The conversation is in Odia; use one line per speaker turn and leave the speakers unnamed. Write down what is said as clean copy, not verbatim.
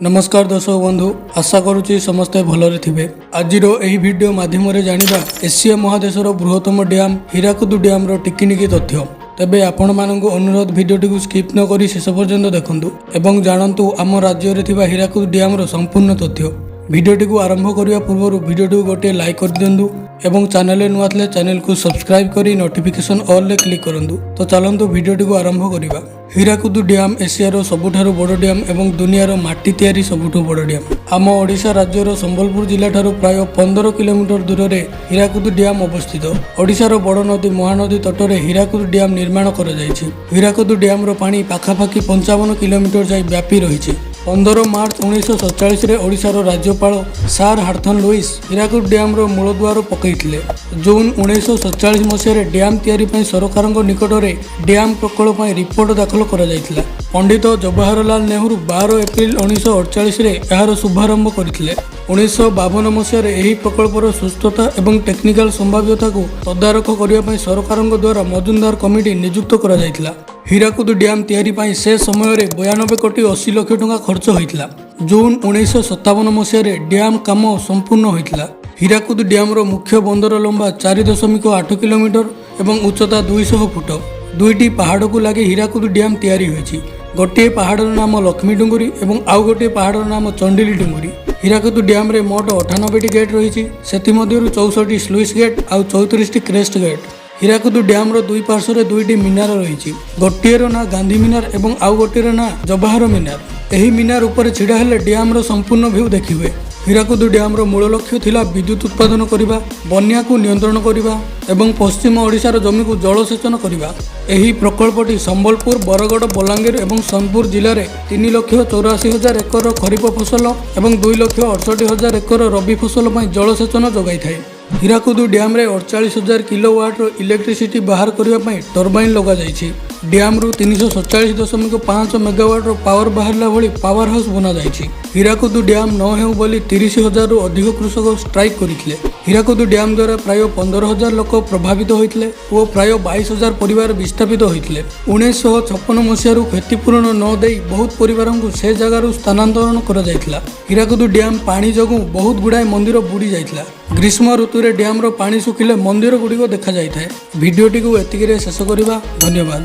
ନମସ୍କାର ଦର୍ଶକ ବନ୍ଧୁ, ଆଶା କରୁଛି ସମସ୍ତେ ଭଲରେ ଥିବେ। ଆଜିର ଏହି ଭିଡ଼ିଓ ମାଧ୍ୟମରେ ଜାଣିବା ଏସିଆ ମହାଦେଶର ବୃହତ୍ତମ ଡ୍ୟାମ୍ ହୀରାକୁଦ ଡ୍ୟାମ୍ର ଟିକିନିକି ତଥ୍ୟ। ତେବେ ଆପଣମାନଙ୍କୁ ଅନୁରୋଧ, ଭିଡ଼ିଓଟିକୁ ସ୍କିପ୍ ନ କରି ଶେଷ ପର୍ଯ୍ୟନ୍ତ ଦେଖନ୍ତୁ ଏବଂ ଜାଣନ୍ତୁ ଆମ ରାଜ୍ୟରେ ଥିବା ହୀରାକୁଦ ଡ୍ୟାମ୍ର ସମ୍ପୂର୍ଣ୍ଣ ତଥ୍ୟ। ଭିଡ଼ିଓଟିକୁ ଆରମ୍ଭ କରିବା ପୂର୍ବରୁ ଭିଡ଼ିଓଟିକୁ ଗୋଟିଏ ଲାଇକ୍ କରିଦିଅନ୍ତୁ ଏବଂ ଚ୍ୟାନେଲରେ ନୂଆ ଥିଲେ ଚ୍ୟାନେଲକୁ ସବସ୍କ୍ରାଇବ୍ କରି ନୋଟିଫିକେସନ୍ ଅଲ୍ରେ କ୍ଲିକ୍ କରନ୍ତୁ। ତ ଚାଲନ୍ତୁ, ଭିଡ଼ିଓଟିକୁ ଆରମ୍ଭ କରିବା। ହୀରାକୁଦ ଡ୍ୟାମ୍ ଏସିଆର ସବୁଠାରୁ ବଡ଼ ଡ୍ୟାମ୍ ଏବଂ ଦୁନିଆର ମାଟି ତିଆରି ସବୁଠୁ ବଡ଼ ଡ୍ୟାମ୍। ଆମ ଓଡ଼ିଶା ରାଜ୍ୟର ସମ୍ବଲପୁର ଜିଲ୍ଲାଠାରୁ ପ୍ରାୟ 15 କିଲୋମିଟର ଦୂରରେ ହୀରାକୁଦ ଡ୍ୟାମ୍ ଅବସ୍ଥିତ। ଓଡ଼ିଶାର ବଡ଼ ନଦୀ ମହାନଦୀ ତଟରେ ହୀରାକୁଦ ଡ୍ୟାମ୍ ନିର୍ମାଣ କରାଯାଇଛି। ହୀରାକୁଦ ଡ୍ୟାମ୍ର ପାଣି ପାଖାପାଖି 55 କିଲୋମିଟର ଯାଇ ବ୍ୟାପି ରହିଛି। 15 ମାର୍ଚ୍ଚ 1947ରେ ଓଡ଼ିଶାର ରାଜ୍ୟପାଳ ସାର୍ ହାର୍ଥନ ଲୁଇସ୍ ହୀରାକୁଦ ଡ୍ୟାମ୍ର ମୂଳଦୁଆର ପକାଇଥିଲେ। ଜୁନ୍ 1947 ମସିହାରେ ଡ୍ୟାମ୍ ତିଆରି ପାଇଁ ସରକାରଙ୍କ ନିକଟରେ ଡ୍ୟାମ୍ ପ୍ରକଳ୍ପ ପାଇଁ ରିପୋର୍ଟ ଦାଖଲ କରାଯାଇଥିଲା। ପଣ୍ଡିତ ଜବାହରଲାଲ ନେହେରୁ 12 ଏପ୍ରିଲ 1948ରେ ଏହାର ଶୁଭାରମ୍ଭ କରିଥିଲେ। 1952 ମସିହାରେ ଏହି ପ୍ରକଳ୍ପର ସୁସ୍ଥତା ଏବଂ ଟେକ୍ନିକାଲ ସମ୍ଭାବ୍ୟତାକୁ ତଦାରଖ କରିବା ପାଇଁ ସରକାରଙ୍କ ଦ୍ୱାରା ମଜୁମଦାର କମିଟି ନିଯୁକ୍ତ କରାଯାଇଥିଲା। ହୀରାକୁଦ ଡ୍ୟାମ୍ ତିଆରି ପାଇଁ ସେ ସମୟରେ 92 କୋଟି 80 ଲକ୍ଷ ଟଙ୍କା ଖର୍ଚ୍ଚ ହୋଇଥିଲା। ଜୁନ୍ 1957 ମସିହାରେ ଡ୍ୟାମ୍ କାମ ସମ୍ପୂର୍ଣ୍ଣ ହୋଇଥିଲା। ହୀରାକୁଦ ଡ୍ୟାମ୍ର ମୁଖ୍ୟ ବନ୍ଧର ଲମ୍ବା 4.8 କିଲୋମିଟର ଏବଂ ଉଚ୍ଚତା 200 ଫୁଟ। ଦୁଇଟି ପାହାଡ଼କୁ ଲାଗି ହୀରାକୁଦ ଡ୍ୟାମ୍ ତିଆରି ହୋଇଛି। ଗୋଟିଏ ପାହାଡ଼ର ନାମ ଲକ୍ଷ୍ମୀ ଡୁଙ୍ଗୁରି ଏବଂ ଆଉ ଗୋଟିଏ ପାହାଡ଼ର ନାମ ଚଣ୍ଡିଲି ଡୁଙ୍ଗୁରି। ହୀରାକୁଦ ଡ୍ୟାମ୍ରେ ମୋଟ 98ଟି ଗେଟ୍ ରହିଛି। ସେଥିମଧ୍ୟରୁ 64 ସ୍ଲୁଇସ୍ ଗେଟ୍ ଆଉ 34ଟି କ୍ରେଷ୍ଟ ଗେଟ୍। ହୀରାକୁଦ ଡ୍ୟାମ୍ର ଦୁଇ ପାର୍ଶ୍ୱରେ ଦୁଇଟି ମିନାର ରହିଛି। ଗୋଟିଏର ନାଁ ଗାନ୍ଧୀ ମିନାର ଏବଂ ଆଉ ଗୋଟିଏର ନାଁ ଜବାହର ମିନାର। ଏହି ମିନାର ଉପରେ ଛିଡ଼ା ହେଲେ ଡ୍ୟାମ୍ର ସମ୍ପୂର୍ଣ୍ଣ ଭ୍ୟୁ ଦେଖିହୁଏ। ହୀରାକୁଦ ଡ୍ୟାମ୍ର ମୂଳ ଲକ୍ଷ୍ୟ ଥିଲା ବିଦ୍ୟୁତ୍ ଉତ୍ପାଦନ କରିବା, ବନ୍ୟାକୁ ନିୟନ୍ତ୍ରଣ କରିବା ଏବଂ ପଶ୍ଚିମ ଓଡ଼ିଶାର ଜମିକୁ ଜଳସେଚନ କରିବା। ଏହି ପ୍ରକଳ୍ପଟି ସମ୍ବଲପୁର, ବରଗଡ଼, ବଲାଙ୍ଗୀର ଏବଂ ସୋନପୁର ଜିଲ୍ଲାରେ 3,84,000 ଏକର ଖରିଫ ଫସଲ ଏବଂ 2,68,000 ଏକର ରବି ଫସଲ ପାଇଁ ଜଳସେଚନ ଯୋଗାଇଥାଏ। ହୀରାକୁଦ ଡ୍ୟାମ୍ରେ 48,000 କିଲୋ ୱାଟ୍ର ଇଲେକ୍ଟ୍ରିସିଟି ବାହାର କରିବା ପାଇଁ ଟର୍ବାଇନ୍ ଲଗାଯାଇଛି। ଡ୍ୟାମ୍ରୁ 347.5 ମେଗାୱାଟ୍ର ପାୱାର ବାହାରିଲା ଭଳି ପାୱାର ହାଉସ୍ ବନାଯାଇଛି। ହୀରାକୁଦ ଡ୍ୟାମ୍ ନ ହେଉ ବୋଲି 30,000ରୁ ଅଧିକ କୃଷକ ଷ୍ଟ୍ରାଇକ୍ କରିଥିଲେ। ହୀରାକୁଦ ଡ୍ୟାମ୍ ଦ୍ୱାରା ପ୍ରାୟ 15,000 ଲୋକ ପ୍ରଭାବିତ ହୋଇଥିଲେ ଓ ପ୍ରାୟ 22,000 ପରିବାର ବିସ୍ଥାପିତ ହୋଇଥିଲେ। 1956 ମସିହାରୁ କ୍ଷତିପୂରଣ ନ ଦେଇ ବହୁତ ପରିବାରଙ୍କୁ ସେ ଜାଗାରୁ ସ୍ଥାନାନ୍ତରଣ କରାଯାଇଥିଲା। ହୀରାକୁଦ ଡ୍ୟାମ୍ ପାଣି ଯୋଗୁଁ ବହୁତ ଗୁଡ଼ାଏ ମନ୍ଦିର ବୁଡ଼ି ଯାଇଥିଲା। ଗ୍ରୀଷ୍ମ ଋତୁରେ ଡ୍ୟାମ୍ର ପାଣି ଶୁଖିଲେ ମନ୍ଦିର ଗୁଡ଼ିକ ଦେଖାଯାଇଥାଏ। ଭିଡ଼ିଓଟିକୁ ଏତିକିରେ ଶେଷ କରିବା। ଧନ୍ୟବାଦ।